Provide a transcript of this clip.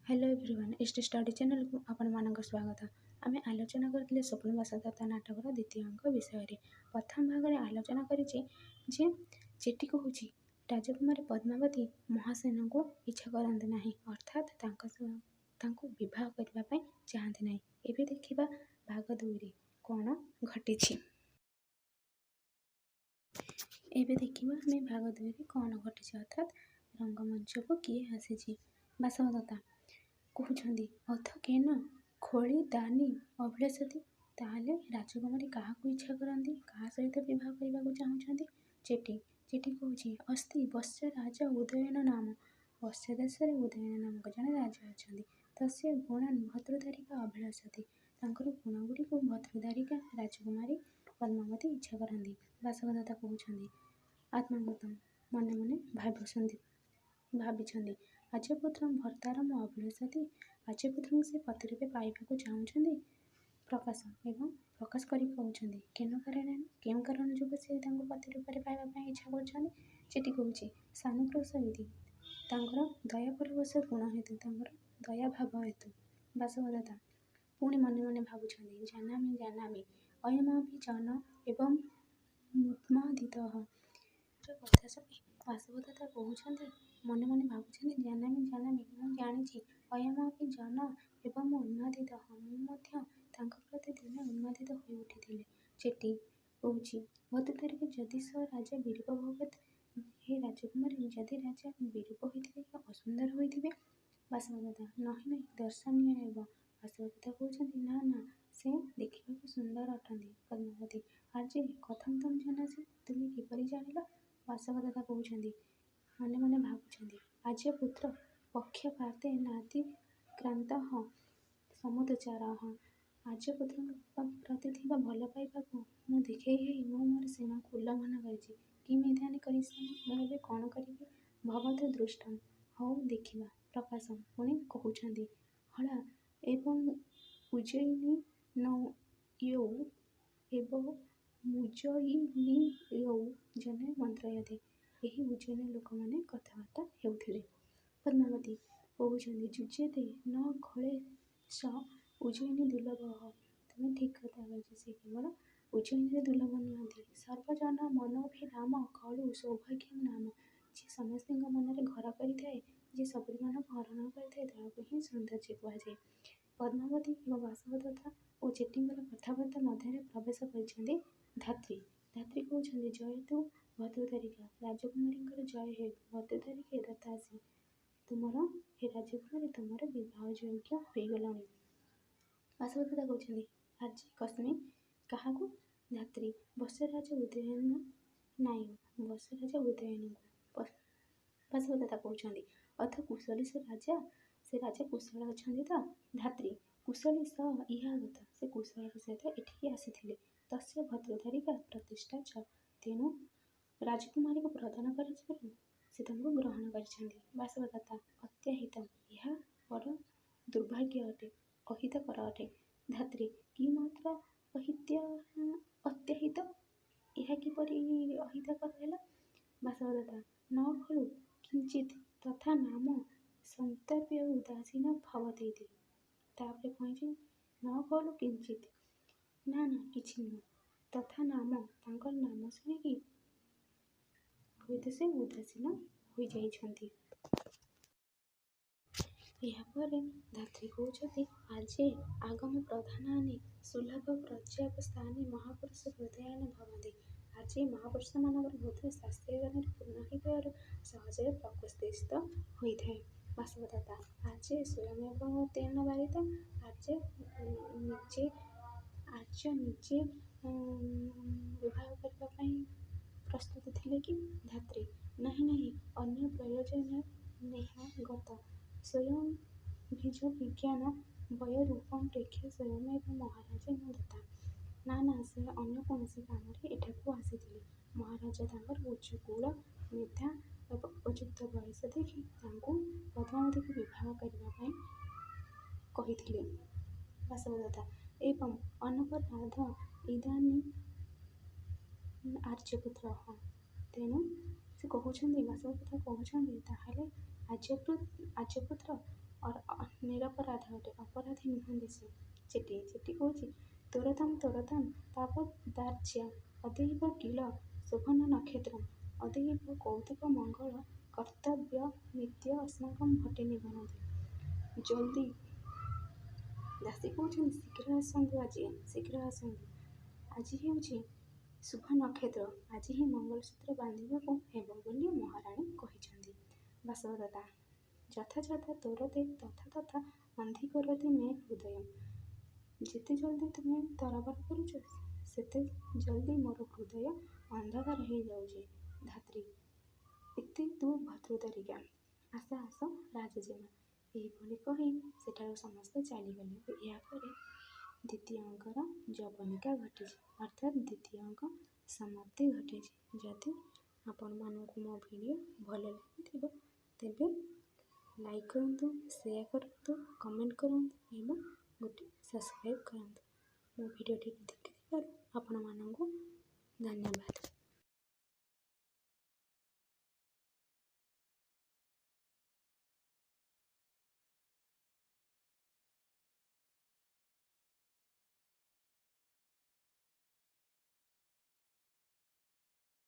Hello everyone, S T study ଚ୍ୟାନେଲକୁ ଆପଣମାନଙ୍କ ସ୍ୱାଗତ। ଆମେ ଆଲୋଚନା କରିଥିଲେ ସ୍ୱପ୍ନ ବାସବଦତ୍ତା ନାଟକର ଦ୍ୱିତୀୟ ଅଙ୍କ ବିଷୟରେ। ପ୍ରଥମ ଭାଗରେ ଆଲୋଚନା କରିଛେ ଯେ ଚେଟି କହୁଛି ରାଜକୁମାରୀ ପଦ୍ମାବତୀ ମହାସେନଙ୍କୁ ଇଚ୍ଛା କରନ୍ତି ନାହିଁ, ଅର୍ଥାତ୍ ତାଙ୍କ ସହ ତାଙ୍କୁ ବିବାହ କରିବା ପାଇଁ ଚାହାନ୍ତି ନାହିଁ। ଏବେ ଦେଖିବା ଭାଗ 2ରେ କ'ଣ ଘଟିଛି। ଏବେ ଦେଖିବା ଆମେ ଭାଗ 2ରେ କ'ଣ ଘଟିଛି, ଅର୍ଥାତ୍ ରଙ୍ଗମଞ୍ଚକୁ କିଏ ଆସିଛି। ବାସବଦତ୍ତା କହୁଛନ୍ତି, ଅଥ କେନ ଖୋଳିଦାନୀ ଅଭିଳଷତି। ତାହେଲେ ରାଜକୁମାରୀ କାହାକୁ ଇଚ୍ଛା କରନ୍ତି, କାହା ସହିତ ବିବାହ କରିବାକୁ ଚାହୁଁଛନ୍ତି? ଚେଟି କହୁଛି, ଅସ୍ତି ବତ୍ସ ରାଜ ଉଦୟନ ନାମ। ବତ୍ସ ଦେଶରେ ଉଦୟନ ନାମକ ଜଣେ ରାଜା ଅଛନ୍ତି। ତସ୍ୟ ଗୁଣାନ୍ ଭର୍ତ୍ତୃଦାରିକା ଅଭିଳଷତି। ତାଙ୍କର ଗୁଣ ଗୁଡ଼ିକୁ ଭର୍ତ୍ତୃଦାରିକା ରାଜକୁମାରୀ ପଦ୍ମାବତୀ ଇଚ୍ଛା କରନ୍ତି। ବାସବଦତ୍ତା କହୁଛନ୍ତି, ଆତ୍ମଗତ ମନେ ମନେ ଭାବିଛନ୍ତି, ଆର୍ଯ୍ୟପୁତ୍ର ଭର୍ତ୍ତାରମ ଅଭିଳଷତି। ଆର୍ଯ୍ୟପୁତ୍ରଙ୍କୁ ସେ ପତି ରୂପେ ପାଇବାକୁ ଚାହୁଁଛନ୍ତି। ପ୍ରକାଶ ଏବଂ ପ୍ରକାଶ କରି କହୁଛନ୍ତି, କେନ କାରଣ, କେଉଁ କାରଣ ଯୋଗୁଁ ସେ ତାଙ୍କୁ ପତି ରୂପରେ ପାଇବା ପାଇଁ ଇଚ୍ଛା କରୁଛନ୍ତି? ଚେଟି କହୁଛି, ସାନୁକ୍ରୋଶ ଇତି। ତାଙ୍କର ଦୟା ପରବଶ ଗୁଣ ହେତୁ, ତାଙ୍କର ଦୟା ଭାବ ହେତୁ। ବାସବଦତ୍ତା ପୁଣି ମନେ ମନେ ଭାବୁଛନ୍ତି, ଜାନାମି ଜାନାମି ଅୟମପି ଜନ ଏବଂ ମୁନ୍ମାଦିତଃ। କଥା ଶୁଣି ବାସବଦତ୍ତା କହୁଛନ୍ତି, ମନେ ମନେ ଭାବୁଛନ୍ତି, ଜାନାମି ଜାନାମି, ମୁଁ ଜାଣିଛି, ଅୟମପି ଜନ ଏବଂ ଉନ୍ମାଦିତଃ, ମୁଁ ମଧ୍ୟ ତାଙ୍କ ପ୍ରତି ଦିନେ ଉନ୍ମାଦିତ ହୋଇ ଉଠିଥିଲି। ଚେଟି କହୁଛି, ଭଦ୍ରତାରିକ ଯଦି ସ ରାଜା ବିରୂପ ଭବେତ୍। ହେ ରାଜକୁମାରୀ, ଯଦି ରାଜା ବିରୂପ ହୋଇଥିବେ କି ଅସୁନ୍ଦର ହୋଇଥିବେ? ବାସବଦତ୍ତା, ନହିଁ ନହିଁ ଦର୍ଶନୀୟ ହେବ। ବାସବଦତ୍ତା କହୁଛନ୍ତି, ନା ନା, ସେ ଦେଖିବାକୁ ସୁନ୍ଦର ଅଟନ୍ତି। ପଦ୍ମାବତୀ, ଆର୍ଯ୍ୟେ କଥମ ତମ୍ ଜାନାସି। ତୁମେ କିପରି ଜାଣିଲ? ବାସବଦତ୍ତା କହୁଛନ୍ତି, ମନେ ମନେ ଭାବୁଛନ୍ତି, ଆର୍ଯ୍ୟପୁତ୍ର ପକ୍ଷପାତେ ନାତିକ୍ରାନ୍ତଃ ସମୁଦଚାରଃ। ଆର୍ଯ୍ୟପୁତ୍ରଙ୍କ ପ୍ରତି ଥିବା ଭଲ ପାଇବାକୁ ମୁଁ ଦେଖେଇ ହେଇ ମୁଁ ମୋର ସୀମାକୁ ଉଲ୍ଲଂଘନ କରିଛି। କିମ୍ ଇଦାନୀଂ କରିଷ୍ୟାମି, ମୁଁ ଏବେ କ'ଣ କରିବି? ଭବତୁ ଦୃଷ୍ଟମ୍, ହଉ ଦେଖିବା। ପ୍ରକାଶ ପୁଣି କହୁଛନ୍ତି, ହଳା ଏବଂ ଉଜ୍ଜୟିନୀୟୌ ଏବଂ ଉଜ୍ଜୟିନୀୟୌ ଜନେ ମନ୍ତ୍ରୟତେ। ଏହି ଉଜ୍ଜୟିନୀ ଲୋକମାନେ କଥାବାର୍ତ୍ତା ହେଉଥିଲେ। ପଦ୍ମାବତୀ କହୁଛନ୍ତି, ଯୁଜ୍ୟତେ ନ ଖଳେଶ ଉଜ୍ଜୟିନୀ ଦୁର୍ଲଭଃ। ତୁମେ ଠିକ୍ କଥା କହିଛ, ସେ କେବଳ ଉଜ୍ଜୟିନୀରେ ଦୁର୍ଲଭ ନୁହନ୍ତି। ସର୍ବଜନ ମନୋଭିରାମ ଖଳୁ ସୌଭାଗ୍ୟମ୍ ନାମ। ଯିଏ ସମସ୍ତଙ୍କ ମନରେ ଘର କରିଥାଏ, ଯିଏ ସବୁରି ମନକୁ ହରଣ କରିଥାଏ, ତାହାକୁ ହିଁ ସୌନ୍ଦର୍ଯ୍ୟ କୁହାଯାଏ। ପଦ୍ମାବତୀ ଏବଂ ବାସବଦତ୍ତା ଓ ଚେଟିଙ୍କର କଥାବାର୍ତ୍ତା ମଧ୍ୟରେ ପ୍ରବେଶ କରିଛନ୍ତି ଧାତ୍ରୀ। ଧାତ୍ରୀ କହୁଛନ୍ତି, ଜୟତୁ ଭର୍ତ୍ତୃଦାରିକା, ରାଜକୁମାରୀଙ୍କର ଜୟ ହେଉ। ଭର୍ତ୍ତୃଦାରିକେ ଦତ୍ତାସି, ତୁମର ହେ ରାଜକୁମାରୀ, ତୁମର ବିବାହ ଯୋଗ୍ୟ ହୋଇଗଲଣି। ବାସବଦତ୍ତା କହୁଛନ୍ତି, ଆର୍ଯ୍ୟେ କସ୍ମୈ, କାହାକୁ? ଧାତ୍ରୀ, ବତ୍ସରାଜ ଉଦୟନ ନାୟ, ବତ୍ସରାଜ ଉଦୟନଙ୍କୁ। ବାସବଦତ୍ତା କହୁଛନ୍ତି, ଅଥ କୁଶଳୀ ସେ ରାଜା, ସେ ରାଜା କୁଶଳ ଅଛନ୍ତି ତ? ଧାତ୍ରୀ, କୁଶଳୀ ସ ଇହାଗତ, ସେ କୁଶଳର ସହିତ ଏଠିକି ଆସିଥିଲେ। ତସ୍ୟ ଭର୍ତ୍ତୃଦାରିକା ପ୍ରତିଷ୍ଠା ଚ, ତେଣୁ ରାଜକୁମାରୀକୁ ପ୍ରଦାନ କରାଯିବାରୁ ସେ ତାଙ୍କୁ ଗ୍ରହଣ କରିଛନ୍ତି। ବାସବଦତ୍ତା, ଅତ୍ୟହିତ, ଏହା ବଡ଼ ଦୁର୍ଭାଗ୍ୟ ଅଟେ, ଅହିତକର ଅଟେ। ଧାତ୍ରୀ, କିମତ୍ର ଅତ୍ୟହିତ, ଏହା କିପରି ଅହିତକର ହେଲା? ବାସବଦତ୍ତା, ନ ଖଳୁ କିଞ୍ଚିତ୍ ତଥା ନାମ ସନ୍ତର୍ପ୍ୟ ଉଦାସୀନ ଭବତୀତି। ତାପରେ କହିଛି, ନ ଖଳୁ କିଞ୍ଚିତ୍, ନା ନା, କିଛି ନୁହଁ। ତଥା ନାମ, ତାଙ୍କର ନାମ ଶୁଣିକି ହୁଏତ ସେ ଉଦାସୀନ ହୋଇଯାଇଛନ୍ତି। ଏହାପରେ ଧାତ୍ରୀ କହୁଛନ୍ତି, ଆର୍ଯ୍ୟେ ଆଗମ ପ୍ରଧାନାନି ସୁଲଭ ପ୍ରଜ୍ୟାବସ୍ଥାନି ମହାପୁରୁଷ ହୃଦୟାନି ଭବନ୍ତି। ଆର୍ଯ୍ୟେ, ମହାପୁରୁଷମାନଙ୍କର ହୃଦୟ ଶାସ୍ତ୍ରୀୟ ଜ୍ଞାନରେ ପୂର୍ଣ୍ଣ ହୋଇଥିବାରୁ ସହଜରେ ପ୍ରକୃତିସ୍ଥ ହୋଇଥାଏ। ବାସବଦତ୍ତା, ଆର୍ଯ୍ୟେ ସ୍ୱୟମେବ ତେନ ବାରିତା। ଆର୍ଯ୍ୟ ନିଜେ ବିବାହ କରିବା ପାଇଁ ପ୍ରସ୍ତୁତ ଥିଲେ କି? ଧାତ୍ରୀ, ନାହିଁ ନାହିଁ, ଅନ୍ୟ ପ୍ରୟୋଜନ ନେହାଗତ ସ୍ୱୟଂ ଭିଜବିଜ୍ଞାନ ବୟରୂପଂ ପ୍ରେକ୍ଷ୍ୟ ସ୍ୱୟମେବ ମହାରାଜେନ ଦତ୍ତା। ନା ନା, ସେ ଅନ୍ୟ କୌଣସି କାମରେ ଏଠାକୁ ଆସିଥିଲେ। ମହାରାଜା ତାଙ୍କର ଉଚ୍ଚ କୁଳ, ମେଧା ଏବଂ ଉପଯୁକ୍ତ ବୟସ ଦେଖି ତାଙ୍କୁ ପଦ୍ମାବତୀକୁ ବିବାହ କରିବା ପାଇଁ କହିଥିଲେ। ବାସବଦତ୍ତା, ଏବଂ ଅନପରାଧ ଇଦାନୀଂ ଆର୍ଯ୍ୟପୁତ୍ରଃ। ତେଣୁ ସେ କହୁଛନ୍ତି, ବାସବଦତ୍ତା କହୁଛନ୍ତି, ତାହେଲେ ଆର୍ଯ୍ୟପୁତ୍ର ନିରପରାଧ ଅଟେ, ଅପରାଧୀ ନୁହନ୍ତି ସେ। ଚେଟି, ଚେଟି କହୁଛି, ତୋରତାମ ତୋରତାମ ତାପ ଦାର୍ଯ୍ୟ ଅଦେଇବ କିଳ ଶୋଭନ ନକ୍ଷତ୍ରମ୍ ଅଦେଇବ କୌତୁକ ମଙ୍ଗଳ କର୍ତ୍ତବ୍ୟ ନିତ୍ୟ ଅସ୍ମାକଂ ଭଟିନୀ ଭବନ୍ତି। ଜଲ୍ଦି, ଦାସୀ କହୁଛନ୍ତି, ଶୀଘ୍ର ଆସନ୍ତୁ ଆଜି, ଶୀଘ୍ର ଆସନ୍ତୁ। ଆଜି ହେଉଛି ଶୁଭ ନକ୍ଷତ୍ର, ଆଜି ହିଁ ମଙ୍ଗଳସୂତ୍ର ବାନ୍ଧିବାକୁ ହେବ ବୋଲି ମହାରାଣୀ କହିଛନ୍ତି। ବାସବଦତ୍ତା, ଯଥା ଯଥା ତୋରତେ ତଥା ତଥା ଅନ୍ଧୀକରୋତି ମେ ହୃଦୟମ୍। ଯେତେ ଜଲ୍ଦି ତୁମେ ତରବର କରୁଛ, ସେତେ ଜଲ୍ଦି ମୋର ହୃଦୟ ଅନ୍ଧକାର ହେଇଯାଉଛି। ଧାତ୍ରୀ, ଏତେ ତୁ ଭଦ୍ରତରିକା। ଆସ ଆସ ରାଜଜେମା। ଏହିଭଳି କହି ସେଠାରୁ ସମସ୍ତେ ଚାଲିଗଲେ। ଏହାପରେ ଦ୍ୱିତୀୟ ଅଙ୍କର ଯବନିକା ଘଟିଛି, ଅର୍ଥାତ୍ ଦ୍ୱିତୀୟ ଅଙ୍କ ସମାପ୍ତି ଘଟିଛି। ଯଦି ଆପଣମାନଙ୍କୁ ମୋ ଭିଡ଼ିଓ ଭଲ ଲାଗିଥିବ, ତେବେ ଲାଇକ୍ କରନ୍ତୁ, ସେୟାର କରନ୍ତୁ, କମେଣ୍ଟ କରନ୍ତୁ ଏବଂ ଗୋଟେ ସବସ୍କ୍ରାଇବ୍ କରନ୍ତୁ। ମୋ ଭିଡ଼ିଓଟି ଦେଖିଥିବାରୁ ଆପଣମାନଙ୍କୁ ଧନ୍ୟବାଦ।